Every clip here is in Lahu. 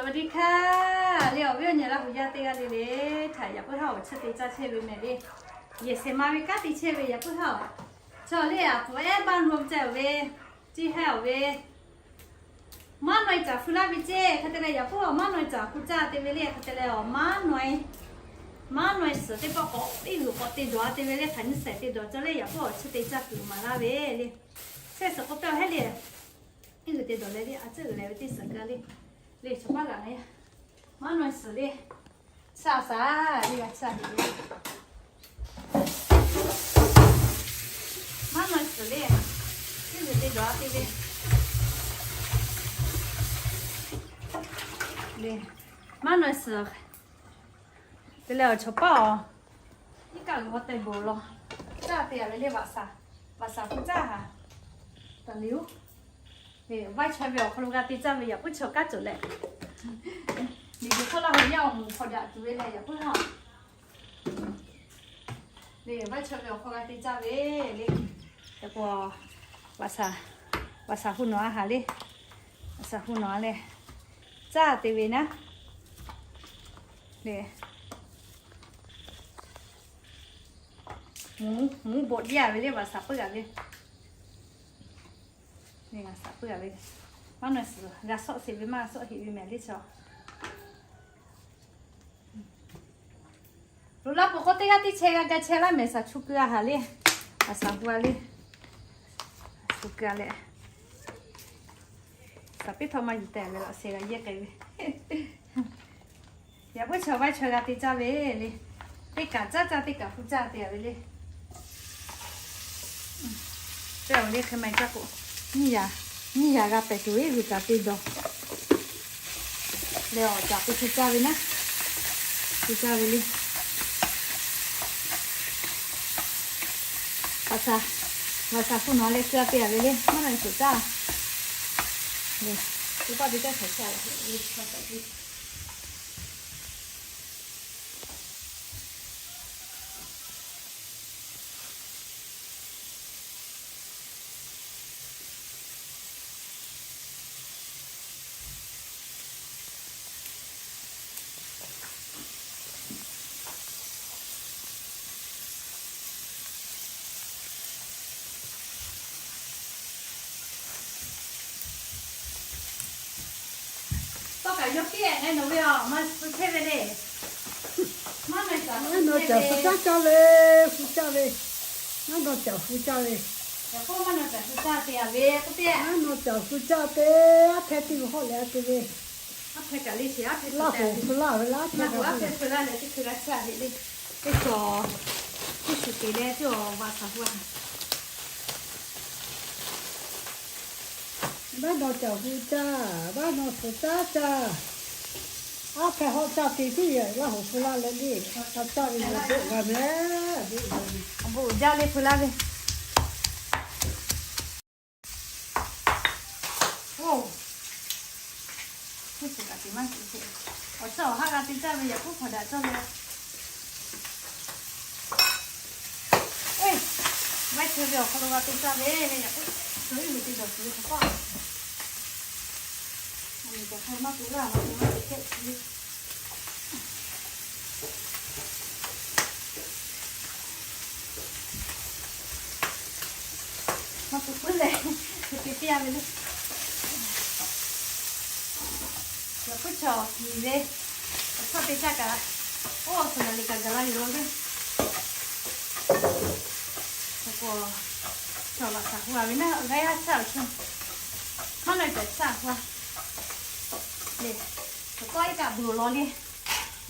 สวัสดีค่ะ le awˬ viˉ awˬ nyi Laˇ huˍ yaˇ teˇ g'aˇ le le htaꞈ yaꞈ puiˉ haˉ awˬ chi te caˇ chehˇ ve mehˍ le. Yehˬ shehˍ ma ve kanˉ te chehˇ ve yaꞈ puiˉ haˉ. Chaw le a puˍ ehˉ baˇ nuˇ ceh awˬ ve, ceˇ hehˇ awˬ ve, maˉ naweh caˍ hpu laˇ ve ceˇ hk'e te leh yaꞈ puiˉ awˬ maˉ naweh caˍ hpu caˇ te ve le hk'e te leh awˬ maˉ naweh, maˉ naweh suhˍ teˇ pawˆ k'awꞈ iˉ g'uiˬ k'awꞈ te dawˬ a te ve le hk'aˬ nyiˇ shehˍ te dawˬ cawˇ le yaꞈ puiˉ awˬ chi te caˇ kuiˬ maˍ laˇ ve le. Shehˆ suhˍ k'oˆ pehˇ awˬ hehˉ le, iˉ g'uiˬ te dawˬ leh le a ciˉ g'uiˬ leh ve teˇ suhˍ ka le, le chaw paˉ g'aꞈ na yaˇ, maˉ naweh suhˍ le, chaˇ shaˍ le g'a chaˇ heꞈ le. Maˉ naweh suhˍ le, iˉ g'uiˬ te dawˬ a te ve le. Maˉ naweh suhˍ te leh awˬ chaw paˉ awˬ iˉ kaˆ g'uiˬ g'aw teh bawˬ law caˇ te a ve le. Vaꞈ shaˍ, vaꞈ shaˍ hpu caˇ haˍ taˍ liꞈ oˉ. Vaˇ chaweh ve awˬ hk'aw lo g'a te caˇ ve yaꞈ puiˉ chaw kanˉ cawˬ leh, miˬ guiˬ hk'oˆ Laˇ huˍ yaˇ awˬ moˍ hk'aw daꞈ tuˬ ve leh yaꞈ puiˉ haˉ le vaˇ chaweh ve awˬ hk'aw g'a te caˇ ve le. Hk'e k'o, vaꞈ shaˍ, vaꞈ shaˍ hpu nawˬ a haˍ le, vaꞈ shaˍ hpu nawˬ a leh caˇ te ve naˉ le. Mvuhˇ bawꞈ jaˇ ve le vaꞈ shaˍ puiˉ g'a ve, vaꞈ shaˍ puiˉ g'a ve. Maˉ naweh suhˍ g'a shawˆ sheˍ ve maˇ shawˆ heꞈ ve mehˍ le chaw. Loꞈ la peuˬ k'o teˇ g'aˇ teˇ chehˇ g'a ga chehˇ laˇ mehˍ shaˍ chu keu a haˍ le. Vaꞈ shaˍ hu a le, chu keu a leh, shaˍ piˉ htawˇ maˇ yuˬ tehꞈ ve laꞈ sheh g'a yehˇ k'ai ve. Yaꞈ puiˉ chaw vaˇ chaweh g'a te caˇ ve le. Teˇ kaꞈ caˇ caˇ teˇ kaꞈ hpu caˇ te a ve le. Teˇ awˬ le hk'e ma caˇ k'o, nyiˇ yaꞈ, nyiˇ yaꞈ g'a pehˍ tuˬ iˉ g'uiˬ kaꞈ te dawˬ leh awˬ caꞈ k'o hpu caˇ ve naˉ, hpu caˇ ve le. Vaꞈ shaˍ, vaꞈ shaˍ hpu nawˬ leh keu a te a ve le. Maˉ naweh suhˍ caˇ le. Teˇ paˆ te caˇ hk'aˬ hk'e a le. Tawˇ kaꞈ yawˇ piˇ-ehˍ ngaˬ nawˬ ve aˬ maˇ suh chehˇ ve le. Maˉ nawˬ caˬ hpu caˇ caˇ le, hpu caˇ ve. Maˉ nawˬ caˬ hpu caˇ ve. Maˉ nawˬ caˬ hpu caˇ te a ve k'oˆ piˇ-ehˍ. Maˉ nawˬ caˬ hpu caˇ te, aˉ hpehˇ teˇ g'uiˬ hawˆ leh a te ve. Aˉ hpehˇ kaꞈ le sheˍ, aˉ hpehˇ hpu laˇ ve laˇ, aˉ hpehˇ hpu laˇ ve laˇ leh teˇ hkui g'a caˇ heꞈ le. Teˇ cawˬ, teˇ shiˍ te leh teˇ awˬ vaꞈ shaˍ hu a. Maˉ nawˬ caˬ hpu caˇ, maˉ nawˬ suhˍ caˇ caˇ. Aˉ hpehˇ hawˆ caˇ te tiˉ Laˇ huˍ hpu laˇ leh le. Aˉ caˇ ve yoˬ, boˆ g'a mehˍ, boˆ g'a mehˍ. Awˬ bon uiˍ jaˇ le hpu laˇ ve. Oˇ, teˇ shiˍ kaꞈ te maˇ shiˍ sheˍ. Awˬ chawˇ awˬ haˉ g'a te caˇ ve yaꞈ k'oˆ hk'awꞈ daꞈ cawˇ ve. Oˇ, vaˇ chaweh ve awˬ hk'aw lo g'a te caˇ ve le yaꞈ k'oˆ, chaw iˉ g'uiˬ te dawˬ tuˬ ve hk'awꞈ paˆ. Aˬ miˍ caˬ hk'e maˇ k'oˆ laˇ, maˇ k'oˆ maˇ te hkehˆ tuˬ le. Maˇ k'oˆ puiˉ leh, hk'e te piˇ a ve le. Yaꞈ k'oˆ chaw kiˬ ve, awˬ chawˇ te caˇ kaꞈ, oˇ awˬ suhˍ naˍ liꞈ kaꞈ gaˬ la yuˬ law le. Hk'e k'o, chaw vaꞈ shaˍ hu a ve naˉ g'aˇ yaˇ chaˇ awˬ chawˇ, maˉ nawˬ caˬ chaˇ hu a le. Chaw kawˆ iˉ kaˆ bvuhˬ law le.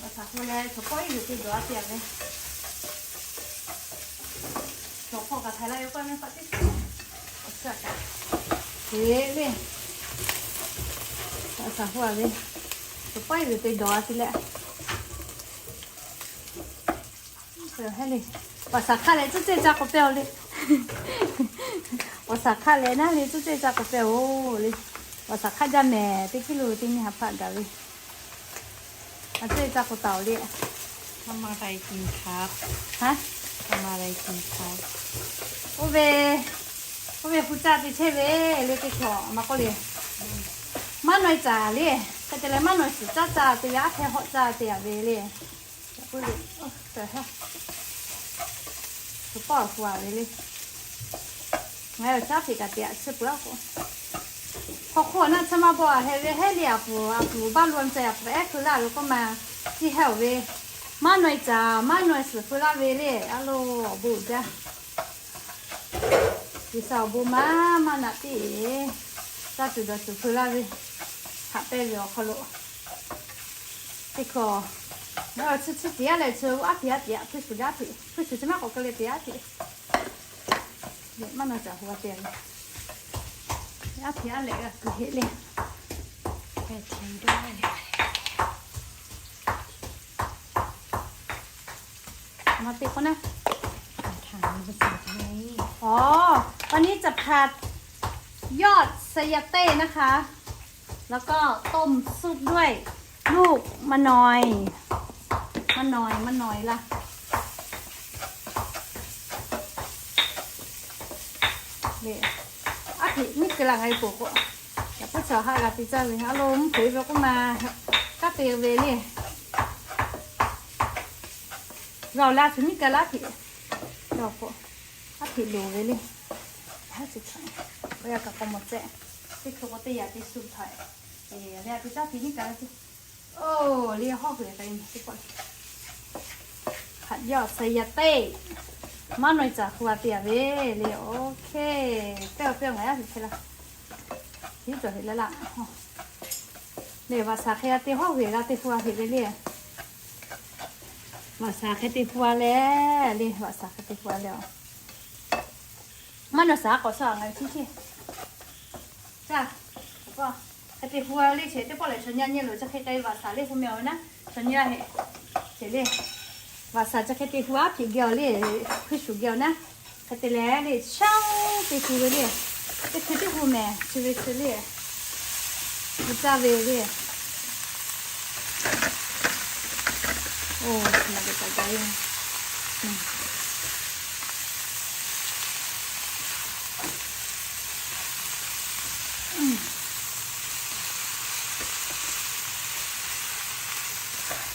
Vaꞈ shaˍ hu leh chaw kawˆ iˉ g'uiˬ te dawˬ a te a ve. Chaw hk'aw kaꞈ htaiˍ la ve k'oˆ ve paˆ teˇ awˬ suhˍ kaꞈ te le. Vaꞈ shaˍ hu a ve, chaw kawˆ iˉ g'uiˬ te dawˬ a te leh, vaꞈ shaˍ hk'aˇ leh tcuhˉ cehˇ caˇ k'awꞈ pehˇ-oˬ le. Vaꞈ shaˍ hk'aˇ leh naˉ le tcuhˉ cehˇ caˇ k'awꞈ pehˇ-oˬ le. Vaꞈ shaˍ hk'aˇ jaˇ mehˍ, teˇ kiˇ lo teˇ nyi ha hpaˆ gaˬ ve. A cehˇ caˇ k'awꞈ taˍ-oˬ le. Oˇ ve, oˇ ve hpu caˇ te chehˇ ve le teˇ hkawꞈ ma k'oˆ le. Maˉ naweh caˬ le, hk'e Te leh maˇ nawˬ suhˍ caˇ caˇ te ve, aˉ hpehˇ hawˆ caˇ te a ve le. Awˬ paˇ awˬ hu a ve le. Ngaˬ hui awˬ caˉ hpeꞈ kaꞈ te aꞈ chi peuˬ a k'o, hk'aw hk'oˆ naˆ chi maˇ bawˆ a heh ve hehˉ le a puˍ, a puˍ baˇ lo a ca a puˍ ehˉ hkui laˇ ve k'oˆ ma, chi heh awˬ ve, maˇ nawˬ e caˍ maˇ nawˬ e suhˍ hkui laˇ ve le. A lo, awˬ bon uiˍ jaˇ. G'uiˬsha awˬ bon maˇ maˇ naꞈ piˇ, caˇ tuˬ dawˬ tuˬ hkui laˇ ve, haꞈ pehnˇ ve awˬ hk'aw lo teˇ hkawˇ, ngaˬ hui chi chi tiꞈ yaˇ leh chi aˉ hpeꞈ aˉ hpeꞈ hpuiˇ shuˍ daꞈ hpeꞈ, hpuiˇ shuˍ chi maˇ k'awꞈ keu leh tiꞈ yaˇ hpeꞈ. Maˇ nawˬ caˍ hu a te a ve, aˉ hpeꞈ aˉ lehꞈ g'a kuˬ heˆ le. มาติดก่อนนะ อ๋อ วันนี้จะผัดยอดไชยะเต้นะคะ แล้วก็ต้มซุปด้วยลูกมะนอย มะนอย มะนอยล่ะ le, aˉ hpeꞈ miˉ keu laˇ ngaˬ hui poˬ k'o, yaꞈ puiˉ chaw haꞈ g'a te caˇ ve, a lo mvuhˇ hpeuꞈ ve k'oˆ ma, kanˉ te ve le. G'a awˬ la tuˬ miˉ keu laˇ hpeꞈ, g'a k'o, aˉ hpeꞈ loˍ ve le. Haˉ chi htaꞈ, oˇ yaˇ kaꞈ k'aw mawˬ cehˆ, teˇ hkui k'o teˇ yaꞈ te shu htaꞈ, le a te caˇ hpeꞈ miˉ keu laˇ ce. Oˇ, le hawˉ hui k'ai teˇ pawˆ le. ผัดยอดไชยะเต้ maˇ nawˬ e caˍ hu a te a ve le. Oˇ hk'e, teˇ awˬ piˇ ngaˬ yaˇ hui hk'e la, hiˉ cawˬ heˆ leh laˇ. Le vaꞈ shaˍ hk'e g'a te hawˉ hui g'a te hu a heˆ ve le. Vaꞈ shaˍ hk'e te hu a le, le vaꞈ shaˍ hk'e te hu a le. Maˇ nawˬ shaˍ k'awꞈ shaˍ ngaˬ hui htiˇ htiˇ. Caˇ, hk'e te hu a le che teˇ pawˆ lehˬ, chaw nyi nyi loˬ chi hk'e k'ai vaꞈ shaˍ le hu meh awˬ ve naˉ, chaw nyi a heˆ. Che le, vaꞈ shaˍ chi hk'e te hu aˉ hpeꞈ geh awˬ le, hpuiˇ shuˍ geh awˬ naˉ, hk'e te leh le shaˉ te hu ve le. Teˇ hkui teˇ hu mehˍ chi ve chi le, gu caˇ ve le. Oˇ, na ve kaꞈ ga e.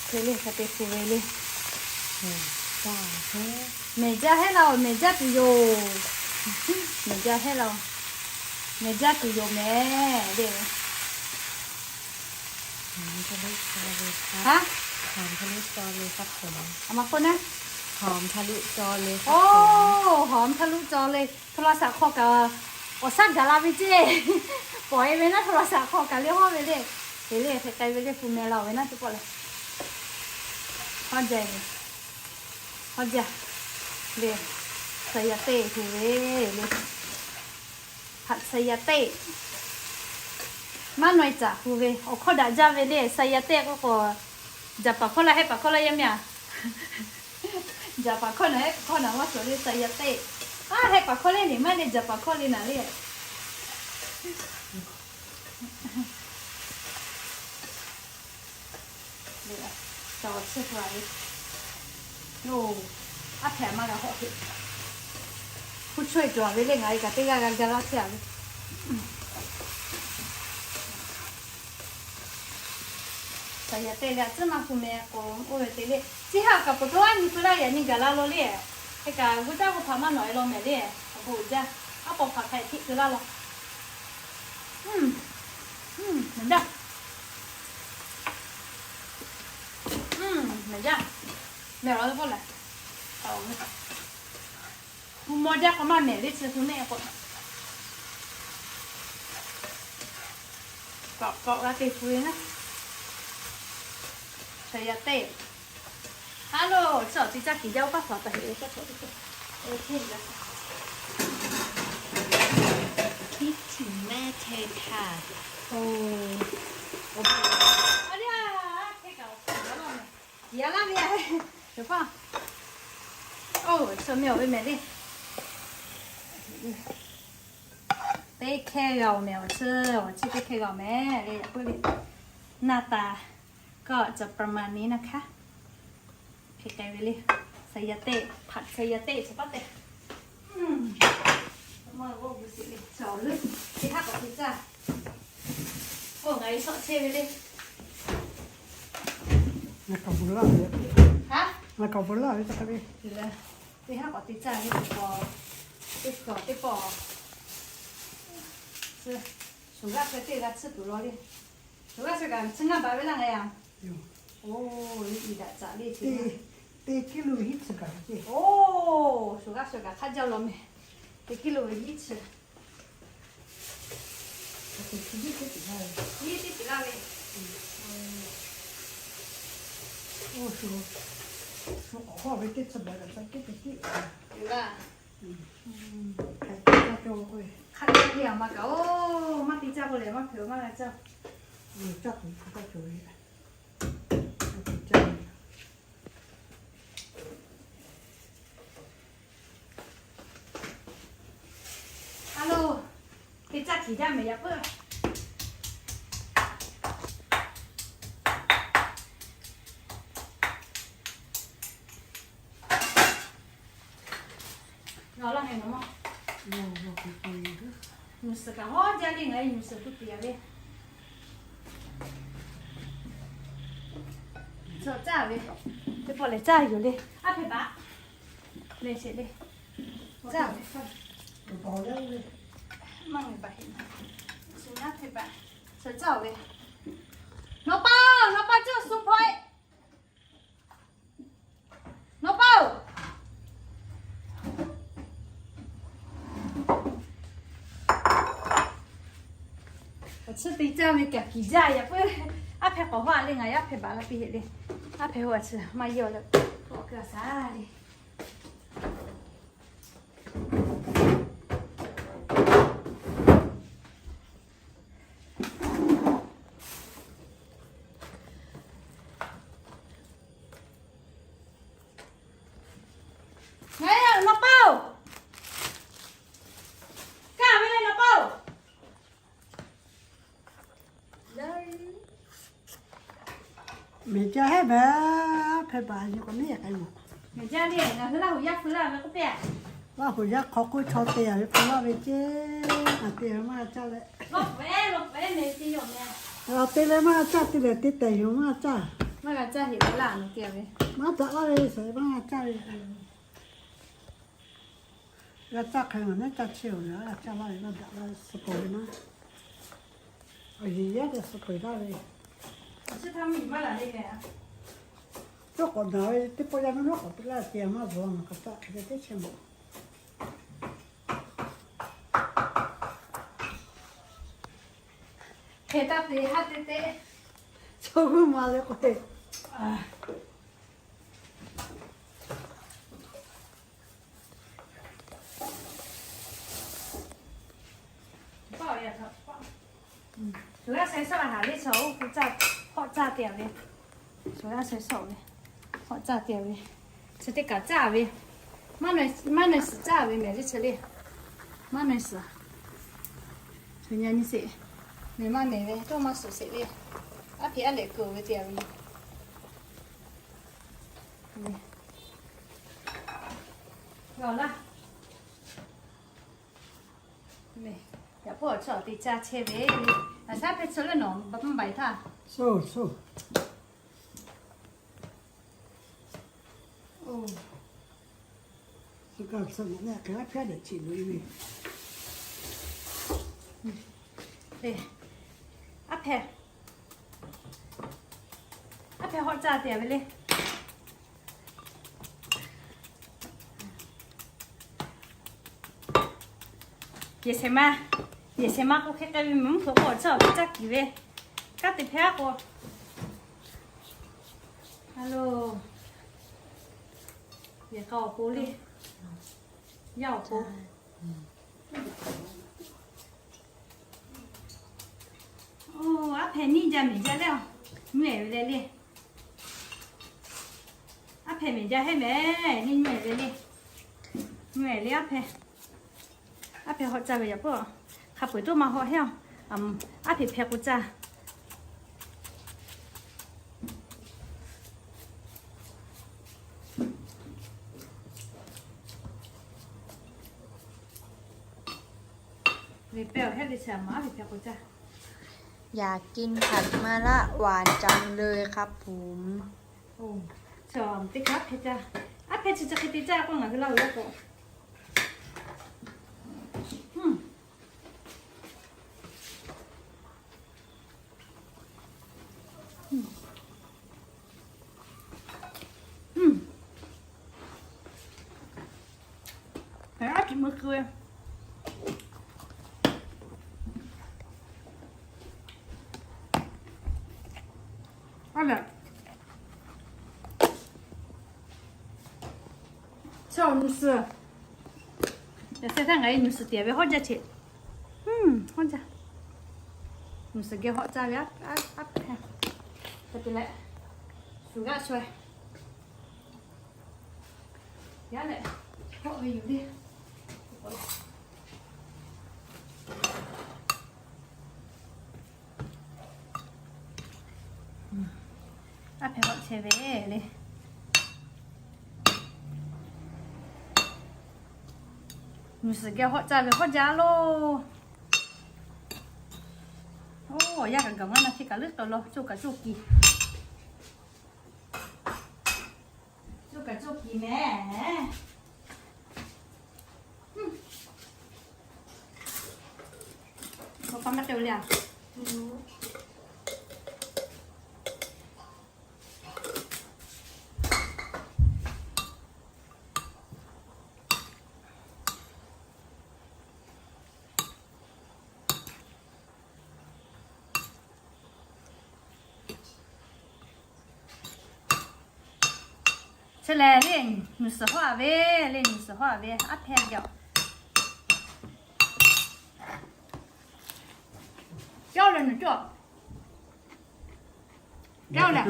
Hk'e le hk'a te hu ve le. Mehˬ jaˇ hehˉ la oˬ, mehˬ jaˇ tuˬ yoˬ. Mehˬ jaˇ hehˉ la oˬ, mehˬ jaˇ tuˬ yoˬ mehˬ le. หอมทะลุจอเลยครับ ฮะ หอมทะลุจอเลยครับผม A ma k'oˆ naˉ. หอมทะลุจอเลยครับผม Oˇ, หอมทะลุจอเลย. โทรศัพท์ hk'aw kaꞈ awˬ shaˉ gaˬ la ve ceˇ. Pawˍ e ve naˉ, โทรศัพท์ hk'aw kaꞈ le hawˉ ve le. Te le hk'e k'ai ve le, hu meh la oˬ ve naˉ teˇ pawˆ le. Hawˉ jaˇ, hawˉ jaˇ le. Saˍyaˍteˆ hu ve le. ผัดไชยะเต้ Maˇ nawˬ e caˍ hu ve awˬ hkawˇ daꞈ jaˇ ve le. Saˍyaˍteˆ k'oˆ k'o, Jaˍpaˍ hkawˇ laˇ, Hehˆpaˍ hkawˇ laˇ yaˇ miˇ a. Jaˍpaˍ hkawˇ naˬ, Hehˆpaˍ hkawˇ naˬ maˇ suhˍ le, Saˍyaˍteˆ. A, Hehˆpaˍ hkawˇ le, neˬ maˇ le, Jaˍpaˍ hkawˇ le naˬ le. Cawˬ chi pu a ve, aˉ hpehꞈ maˇ g'a hawˆ heˆ. Hpu chaweh cawˬ ve le, ngaˬ hui kaꞈ teˇ g'aˇ g'a ga laˇ chehˇ a ve. Saˍyaˍteˆ leh a tcuhˉ maˇ hu meh k'o, oˇ ve te le. Chi haꞈ kaꞈ poˬ tawˆ aˉ nyi keu laˇ yaꞈ nyi gaˬ la law le. Hk'e kaꞈ g'uˇ caˇ g'uˇ hpaˍ maˇ nawˬ e law mehˍ le. Awˬ bon uiˍ jaˇ. Aˉ paw hpaˍ hk'a htiˆ keu laˇ law. Mehˬ jaˇ. Mehˬ jaˇ. Mehˬ laˬ ve k'oˆ lehˬ, hu maw jaˇ k'o maˇ mehˬ le, chi hu neˆ k'o, kawꞈ kawꞈ g'a te hu ve naˉ. Saˍyaˍteˆ. Hello, chi awˬ te caˇ kiˬ jaˇ oˇ kaˉ hpaˍ taˍ heꞈ ve kaˇ hpaˍ. Kiˇ htiˍ mehˆ hkeh htaˇ. Oˇ, a, hkeh kaꞈ awˬ hpaˍ laˇ mehˬ. Yaꞈ laˇ ve a, yawˬ hpaˇ. Oˇ, chaw meh awˬ ve mehˬ le. Teˇ hkehˇ g'a awˬ mehˬ awˬ chi, awˬ chi teˇ hkehˇ g'a awˬ mehˬ le, yaꞈ puiˉ le. หน้าตาก็จะประมาณนี้นะคะ Hk'e k'ai ve le. Saˍyaˍteˆ, hpaꞈ saˍyaˍteˆ chaw paˉ te. Maˇ g'awˇ gu sheˍ le, chaw leuˆ, teˇ haˉ k'awꞈ te caˇ. Oˇ, ngaˬ hui shawˆ chehˇ ve le. Ngaˬ k'awꞈ bvuhꞈ laˇ ve, ngaˬ k'awꞈ bvuhꞈ laˇ ve, teˇ haˉ k'awꞈ te caˇ ve teˇ pawˆ, teˇ pawˆ, shuˍ g'aˇ shuˍ teˇ g'aˇ tsuhˇ tuˬ law le. Shuˍ g'aˇ shuˍ kaꞈ tsuhˇ ngaˇ baˬ ve laˇ ngaˬ yaˇ. Oˇ, iˉ daꞈ caꞈ le te. Teˇ kiˇ lo hiˉ tsuhˇ kaꞈ ve ce. Oˇ, shuˍ g'aˇ shuˍ kaꞈ hk'aˇ jaˇ law meh. Teˇ kiˇ lo ve hiˉ tsuhˇ. Iˉ teˇ tiˍ laˇ ve. Oˇ, shu k'awꞈ hawˇ ve teˇ tsuhˇ baˬ kaꞈ ca kehˉ te tiˉ laˇ. Hk'aˬ hk'e te a ma kaꞈ oˇ, maˇ te caˇ k'o lehˬ maˇ hpehꞈ maˇ g'a caˇ. Caˇ tuˬ hpu taˇ cawˬ ve. Alo, te caˇ tiˍ jaˇ mehˍ yaꞈ puiˉ. Nawˬ laˇ heh nawˬ maˇ. Nawˬ suhˍ kaꞈ hawˉ jaˇ le ngaˬ hui nawˬ suhˍ tuˬ te a ve. Suhˍ caˇ ve, teˇ pawˆ lehˬ caˇ yoˬ le. Aˉ hpehꞈ baˬ. Lehˬ sheˍ le. Caˇ ve. Maˇ nyi baˬ heˆ. Suhˍ aˉ hpehꞈ baˬ. Suhˍ caˇ ve. Nawˬ pa, nawˬ pa caˇ suh hpaw e. Nawˬ pa-oˬ, awˬ tsuhˇ te caˇ ve kaꞈ kiˬ jaˇ yaꞈ puiˉ. Aˉ hpehꞈ k'awꞈ hawˉ a le ngaˬ yaˇ hpehꞈ baˬ la piˇ heˆ le. Aˉ hpehꞈ hui awˬ tsuhˇ maˇ yawˇ le. K'awꞈ keu a shaˍ le. Ngaˬ yaˇ nawˬ pa-oˬ, kaˇ ve le nawˬ pa-oˬ. Mehˬ jaˇ heˆ mehˍ, hpehꞈ baˬ nyi k'o neˇ k'ai yoˬ. Mehˬ jaˇ le, ngaˬ hui Laˇ huˍ yaˇ feu laˇ ve k'oˆ piˇ. Laˇ huˍ yaˇ hk'aw k'oˆ chaw te a ve hpu laˇ ve ceˇ, ngaˬ te ve maˇ g'a caˇ leh. Laˇ te leh maˇ g'a caˇ, te leh te tehˬ yoˬ maˇ g'a caˇ. Maˇ g'a caˇ heˆ ve laˇ nawˬ te ve. Maˇ daꞈ laˇ ve suhˍ maˇ g'a caˇ ve. G'a caˇ hk'e ngaˬ neˉ caˇ chehˇ-oˬ, g'a caˇ laˇ ve maˇ daꞈ laˇ ve suh k'oˍ ve naˉ. Awˬ yeˬ yaˇ te suh k'oˍ laˇ ve. Yawˇ k'awꞈ daꞈ ve teˇ pawˆ yaˇ naˉ k'awꞈ piˇ laˇ te maˇ zuhˬ a maˬ k'aꞈ caˇ hk'e te teˇ chehˇ maˬ. Hk'e taˇ te haˉ te te, chaw g'uˇ ma le k'o te. Shuˍ g'aˇ shai shawˆ a haˍ le chaw oˇ k'o caˇ, hawˆ caˇ te ve. Shuˍ g'aˇ shai shawˆ ve, hawˆ caˇ te ve. Chi teˇ kaꞈ caˇ ve. Maˇ naweh suhˍ caˇ ve mehˍ le chi le. Maˇ naweh suhˍ. Shuˍ nyi nyi sheˍ. Mehˍ maˇ mehˍ ve, toˇ maˇ suhˍ sheˍ le. Aˉ hpeꞈ aˉ lehꞈ keu ve te ve. G'aw laˇ. Yaꞈ hk'aˇ awˬ chaw te caˇ chehˇ ve, a shaˉ hpehꞈ chaw leh nawˬ maˇ baiˬ htaˇ. Aˉ hpehꞈ, aˉ hpehꞈ hawˆ caˇ te ve le. Yehˬ shehˍ ma, yehˬ shehˍ ma k'o hk'e k'ai ve mvuhˇ hpeuꞈ k'o awˬ chaw awˬ hpehꞈ caˇ kiˬ ve, kaˇ te hpehꞈ k'o. Alo, yehˬ k'a awˬ pon le, yaˇ awˬ pon. Oˇ, aˉ hpehꞈ nyiˇ jaˇ mehˍ jaˇ leh, nyi ehˍ ve leh le. Aˉ hpehꞈ mehˍ jaˇ heˆ mehˍ, nyiˇ nyi ehˍ ve le. Nyi ehˍ le aˉ hpehꞈ. Aˉ hpehꞈ hawˆ caˇ ve yaꞈ peuˬ. Hk'a peu-eˬ toˇ maˇ hawˆ heˆ. Aˉ hpehꞈ hpehꞈ k'o caˇ. Ve pehˇ awˬ heˆ ve chi a ma aˉ hpehꞈ hpehꞈ k'o caˇ. อยากกินผัดมะระหวานจังเลยครับผม Oˇ, chi teˇ hk'aˇ aˉ hpehˇ caˇ, aˉ hpehˇ chi chi hk'e te caˇ k'oˆ ngaˬ hui laˇ ve laˇ k'o. Aˉ hpehˇ meuˇ keu ve. Aˉ lehˬ, chaw nuˬ suhˍ, yaꞈ sheh htaˇ ngaˬ hui nuˬ suhˍ tiˍ ve hawˉ jaˇ che. Hawˉ jaˇ. Nuˬ suhˍ geh hawˉ caˇ ve aˉ hpehˇ. Hk'e te leh, shuˍ g'aˆ sho-e. Yaˇ lehˬ, hawˆ ve yoˬ le. Aˉ hpehˇ hawˆ chehˇ ve le. Nuˬ suhˍ geh hawˆ caˇ ve hawˉ jaˇ loˬ. Oˇ, yaˇ kaꞈ gaˬ maˇ na hk'e kaꞈ leuˉ tawˍ law, coˇ kaꞈ coˇ kiˬ. Coˇ kaꞈ coˇ kiˬ mehˍ. K'awꞈ maˇ k'ai-o le a. Chi lehˬ le, nuˬ suhˍ hawˉ-a ve, le nuˬ suhˍ hawˉ-a ve aˉ hpehˇ jaˇ. Cawˇ leh nuˬ cawˇ. Cawˇ leh.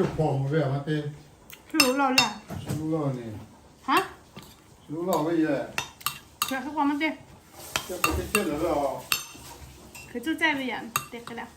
Shu lo leh. Haˉ. Shu lo ve ye. Hk'e k'o maˇ te. Hk'e cuˇ caˇ ve yaꞈ te hk'e leh.